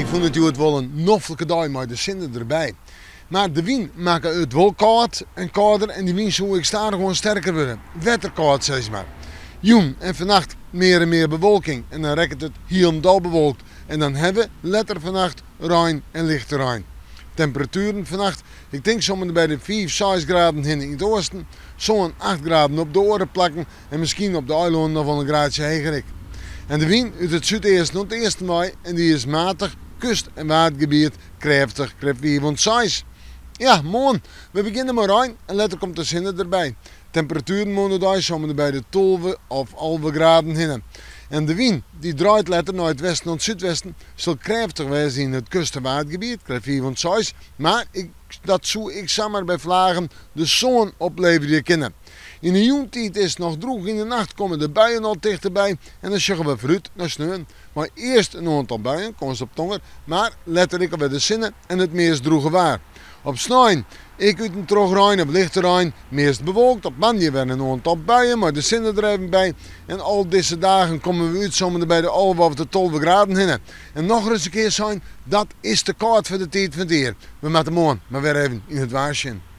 fûn it hjoed wol in noflike dei mei de sinne derby. Mar de wyn makke it wol kâld en kâlder en dy wyn soe ek stadichoan sterker wurde. Wetterkâld sis mar. Jûn en fannacht mear en mear bewolking en dan rekket it hielendal bewolkt en dan ha we letter fannacht rein en lichte rein. Temperatueren fannacht, ik tink sa om en by de 5, 6 graden hinne yn it oasten, sân, 8 graden op de oare plakken en miskien op de eilannen noch wol in graadsje heger ek. En de wyn út it súdeasten oant easten wei en dy is matich, kust en waadgebiet krêftich, krêft 5 oant 6. Ja, moarn. We begjinne mei rein en letter komt de sinne derby. Temperatueren moarn oerdei sa om en by de 12 of 11 graden hinne. En de wyn, dy draait letter nei it westen oant súdwesten, sil krêftich wêze yn it kust- en waadgebiet, krêft 5 oant 6, mar ik, dat soe ek samar by flagen de sân opleverje kinne. Yn de jûntiid is it noch drûch, yn de nacht komme de buien al tichterby en dan sjogge we foarút nei sneon. Mei earst in oantal buien, kâns op tonger, mar letter ek alwer de sinne en it meast drûge waar. Op snein ek út en troch rein of lichte rein, meast bewolkt. Op moandei wer in oantal buien mei de sinne der even by. En al dizze dagen komme we út sa om en by de 11 of de 12 graden hinne. En nochris in kear sein, dat is te kâld foar de tiid fan it jier. We moatte moarn mar wer even yn it waar sjen.